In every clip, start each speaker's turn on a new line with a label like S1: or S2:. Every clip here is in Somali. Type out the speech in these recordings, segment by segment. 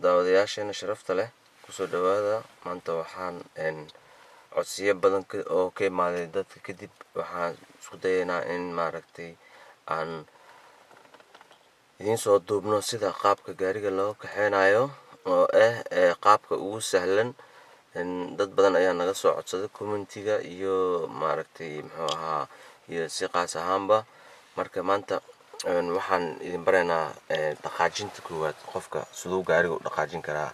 S1: Daawadayaasheena sharafta leh, kusoo dhawaada. Maanta waxaan codsiyo badan oo ka imaaday dadka kadib waxaan isku dayaynaa in maaragtay aan idiin soo duubno sida qaabka gaariga loo kaxeynayo oo ah qaabka ugu sahlan. Dad badan ayaa naga soo codsaday commentiga iyo maaragtay muxuu ahaa iyo si qaas ahaanba. Marka maanta waxaan idin baraynaa dhaqaajinta koowaad, qofka siduu gaariga u dhaqaajin karaa.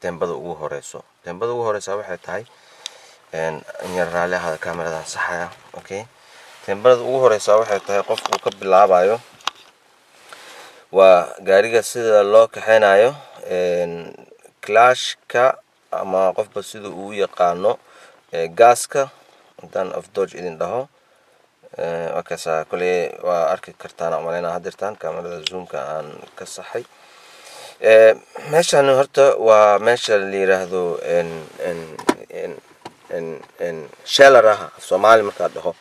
S1: Teembada ugu horeyso, teembada ugu horeysa waxay tahay, in yar raalli ahaada, kaameradan saxaya. Okay, teembada ugu horeysa waxay tahay qofku uu ka bilaabayo waa gaariga sida loo kaxeynayo, clutchka ama qofba sida uu u yaqaano gaaska. Haddaan auf Deutsch idin dhaho, waa kaasa. Koley waa arki kartaan umaleynaa hadeertaan kaamerada zoomka aan ka saxay. Meeshan horta waa meesha la yiraahdo sheelaraha. Af Soomaali markaad dhaho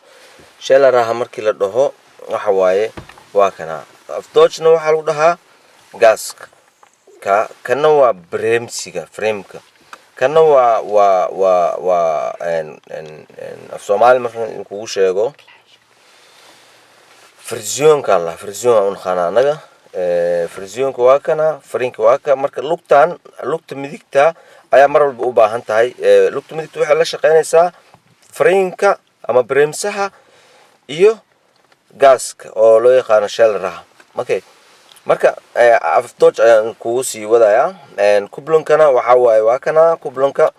S1: sheelaraha, markii la dhaho waxa waaye waa kana. Auf Deutschna waxaa lagu dhahaa gaaska. Ka kana waa bremsiga, frameka. Kana waa af Soomaali markaan kugu sheego frisionka la frision aan u naqaana annaga. Frisionka waa kana, farinka waa ka. Marka lugtan, lugta midigta ayaa mar walba u baahan tahay. Lugta midigta waxay la shaqeynaysaa farinka ama bremsaha iyo gaaska oo loo yaqaano shelraha. Okay, marka auf Deutsch ayaan kugu sii wadayaa. Kupplungkana waxaa waaye waa kana. Kupplungka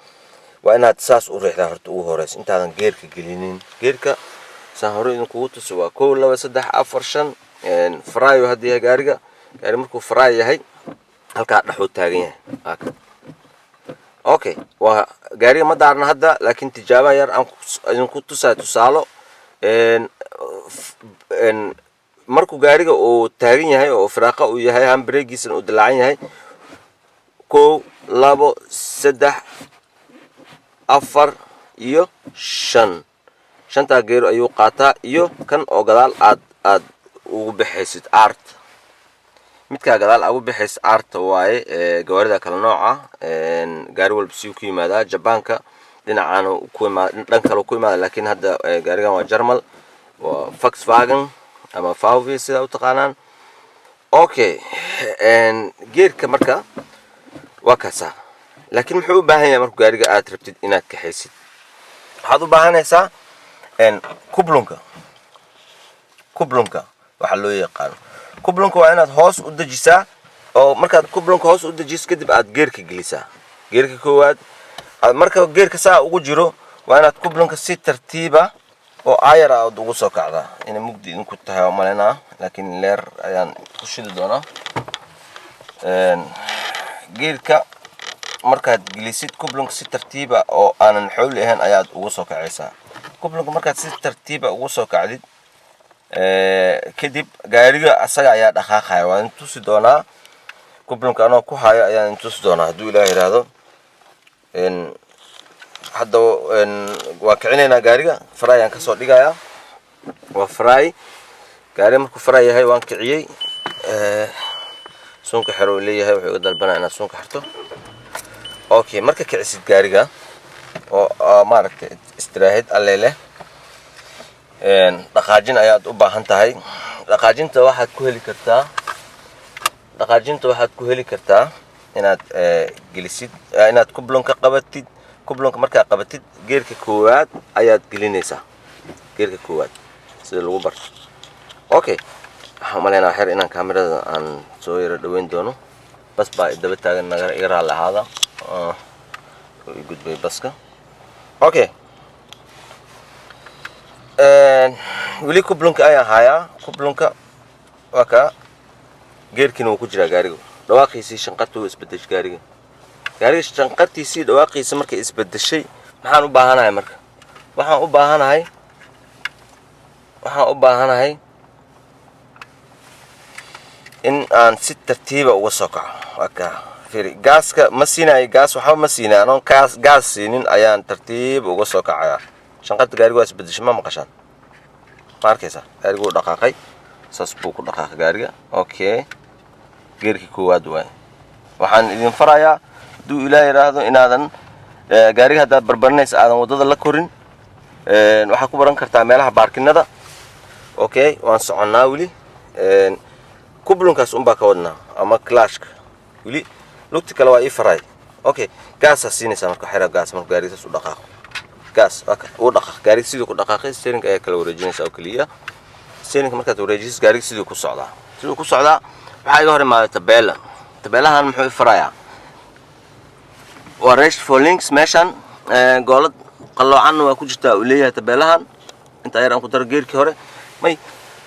S1: waa inaad saas u riixdaa horta ugu horeysa intaadan geerka gelinin. Geerka saan hore idinkugu tuso waa kow, laba, saddex, afar, shan. Frei hadda yahay gaariga. Gaari markuu frei yahay, halkaa dhexuu taagan yahay. Okay, waa gaariga ma daarna hadda, laakiin tijaaba yar aan idinku tusayo tusaalo. Markuu gaariga uu taagan yahay oo firaaqa uu yahay, handbrakegiisana uu dilaacan yahay, kow, labo, saddex, afar iyo shan, shantaa geero ayuu qaataa. Iyo kan oo gadaal aad ugu baxaysid art, midkaa gadaal aad ugu baxaysid arta waaye. Gawaarida kala nooca, gaari walba siuu ku yimaadaa. Jabaanka dhinacaana ku imaa, dhan kale ku imaada, laakiin hadda gaarigan waa Jarmal, waa Volkswagen ama VW sidaa u taqaanaan. Okay, geerka marka waa kaasaa, laakiin muxuu u baahan yahay? Markuu gaariga aad rabtid inaad kaxaysid, waxaad u baahanaysaa Kupplungka. Kupplungka waxaa loo yaqaano Kupplungka waa inaad hoos u dejisaa, oo markaad Kupplungka hoos u dejiso kadib aad geerka gelisaa, geerka koowaad. Marka geerka saa ugu jiro, waa inaad Kupplungka si tartiiba oo aayar aad ugu soo kacdaa. Inay mugdi idinku tahay oo malaynaa, laakiin leer ayaan ku shidi doonaa. Geerka markaad gelisid Kupplungka, si tartiiba oo aanan xowli ahayn ayaad ugu soo kacaysaa. Kupplungka markaad si tartiiba ugu soo kacdid kadib, gaariga asaga ayaa dhaqaaqaya. Waan tusi doonaa, Kupplungka anoo ku hayo ayaan tusi doonaa hadduu Ilaah yidhaahdo. Hadda waan kicinaynaa gaariga, frei ayaan kasoo dhigayaa. Waa frei gaariga. Markuu frei yahay, waan kiciyey. Suunka xero uu leeyahay, wuxuu iga dalbanaa inaad suunka xirto. Okay, marka kicisid gaariga oo maaragtay istiraahid alle leh, dhaqaajin ayaad u baahan tahay. Dhaqaajinta waxaad ku heli kartaa, dhaqaajinta waxaad ku heli kartaa inaad gelisid, inaad Kupplungka qabatid. Kupplungka markaad qabatid, geerka koowaad ayaad gelinaysaa, geerka koowaad sida lagu barto. Okay, waxaan umaleynaa xer inaan kaamirada aan soo yaro dhaweyn doono. Bas baa idaba taagan, naga iga raalli ahaada. I gudbay baska. Okay, weli Kupplungka ayaan hayaa. Kupplungka waa kaa, geerkiina wuu ku jiraa gaariga. Dhawaaqiisii, shanqarta wuu isbedeshay gaariga. Gaariga shanqartiisii, dhawaaqiisa markay isbedeshay, maxaan u baahanahay? Marka waxaan u baahanahay in aan si tartiiba uga soo kaco. Waa kaa, fiiri, gaaska ma siinayo, gaas waxba ma siinayo. Anoon kaas gaas siinin ayaan tartiib uga soo kacayaa. Shanqarta gaariga waa isbedeshay, ma maqashaan? Ma arkaysaa? Gaariga wuu dhaqaaqay, saas buu ku dhaqaaqay gaariga. Okay, geerkii koowaad waaye. Waxaan idin farayaa, hadduu Ilaah yidhaahdo, inaadan gaariga haddaad barbarinaysa aadan waddada la korin. Waxaad ku baran kartaa meelaha parking-nada. Okay, waan soconnaa weli. Kupplung-kaas unbaa ka wadnaa ama clutch-ka weli. Lugti kale waa ii faray. Okay, gaasaa siinaysaa marka xera gaas. Marka gaariga saas u dhaqaaqo, gaas uu dhaqaaq, gaariga siduu ku dhaqaaqay, steering ayaa kala wareejinaysaa oo keliya. Steering markaad wareejisid, gaariga siduu ku socdaa, siduu ku socdaa. Waxaa iga hor imaaday tabeela. Tabeelahan muxuu i farayaa? Waa rechts vor links. Meeshan goolad qalloocanna waa ku jirtaa, uu leeyahay tabeelahan. Intaa yar aan ku daro geerkii hore. May,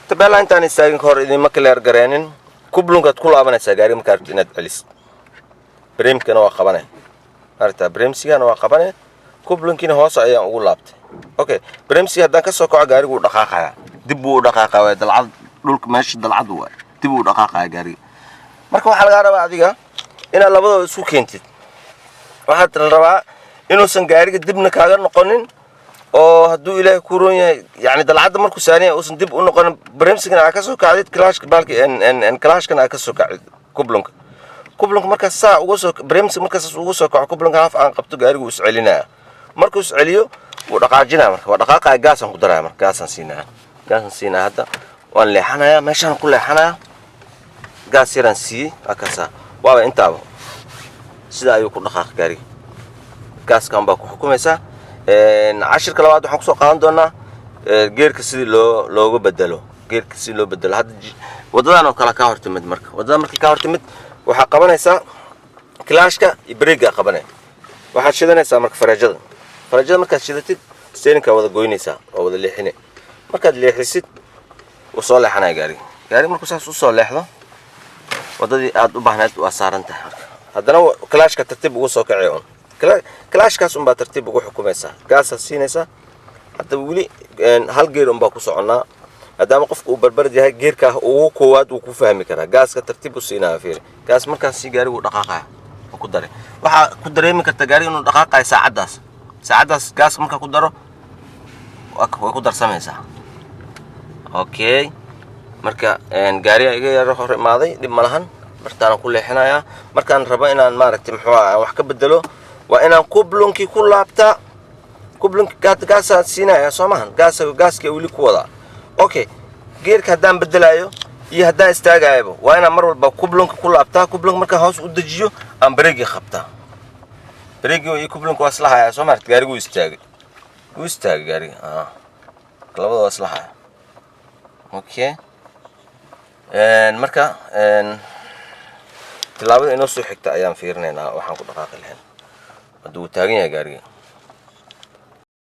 S1: tabeelaha intaan istaagin ka hor idinma clear gareenin. Kupplung-kaad ku laabanaysaa gaariga markaa rabtid inaad celisid. Bremkana waa qabane, maaragta, bremsigana waa qabane. Kupplung-kiina hoose ayaan ugu laabtay. Okay, bremsiga haddaan ka soo kaco, gaarigu wuu dhaqaaqayaa, dib buu u dhaqaaqaya. Waa dalcad dhulka, meesha dalcad waay, dib uu dhaqaaqaya gaariga. Marka waxaa lagaa rabaa adiga inaad labadooda isku keentid. Waxaad la rabaa inuusan gaariga dibna kaaga noqonin, oo hadduu Ilaahay ku roon yahay, yani dalcadda markuu saaran yahay uusan dib u noqonin. Bremsigana aa ka soo kacdid, clutch-ka baalki, clutch-kana aa ka soo kacdid Kupplung-ka. Kupplung-ka markaas saa uga soo, bremsiga markaas uga soo kaco, Kupplung-ka half aan qabto, gaarigu wuu iscelinaya. Markuu isceliyo, wuu dhaqaajinaya. Marka waa dhaqaaqaya, gaasaan ku daraya. Marka gaasaan siinaya, gaasaan siinaya. Hadda waan leexanayaa, meeshaan ku leexanaya, gaas yaraan siiyey. Waa kaasaa, waaba intaaba. Sida ayuu ku dhaqaaqa gaariga, gaaskan baa ku xukumaysaa. Cashirka labaad waxaan kusoo qaadan doonaa geerka sidii looga bedelo, geerka sidii loo bedelo. Hadda waddadan oo kale kaa hortimid. Marka waddada markay kaa hortimid, waxaa qabanaysaa clutch-ka iyo brake-gaa qabanaya. Waxaad shidanaysaa marka fareejada. Fareejada markaad shidatid, steering-kaa wada goynaysaa, waa wada leexine. Markaad leexisid, wuu soo leexanaya gaariga. Gaariga markuu saas usoo leexdo, waddadii aad u baahnayd waa saaran tahay. Marka haddana clutch-ka tartiib ugu soo kacay un, clutch-kaas unbaa tartiib ugu xukumaysaa, gaasaa siinaysaa. Hadda weli hal geer unbaa ku soconnaa. Maadaama qofku uu barbarad yahay, geerkaa ugu koowaad wuu ku fahmi karaa. Gaaska tartiib u siinaya. Fiiri, gaas markaas si gaarigu dhaqaaqaya oo ku daray. Waxaa ku dareemi karta gaariga inuu dhaqaaqayo saacaddaas. Saacaddaas gaaska markaa ku daro, way ku darsamaysaa. Okay, marka gaariga iga yaro hor imaaday, dhib ma lahan, bartaanaan ku leexinayaa. Markaan rabo inaan, maaragtay, muxuu ah, wax ka bedelo, waa inaan Kupplung-kii ku laabtaa. Kupplung-ki gaasaan siinaya, soo maahan? Gaas, gaaska weli ku wadaa. Okay, geerka haddaan bedelaayo iyo haddaan istaagaayaba, waa inaan mar walba Kupplung-ka ku laabtaa. Kupplung markaan hoos u dejiyo, aan brake-gii qabtaa. Brake-gii iyo Kupplung-ka waa isla hayaa, soo maaragta? Gaarigu wuu istaagay, wuu istaagay gaariga. Labada waa isla haya. Okay, marka tilaabada inoo soo xigta ayaan fiirinaynaa, waxaan ku dhaqaaqi lahayn. Hadda wuu taagan yahay gaariga.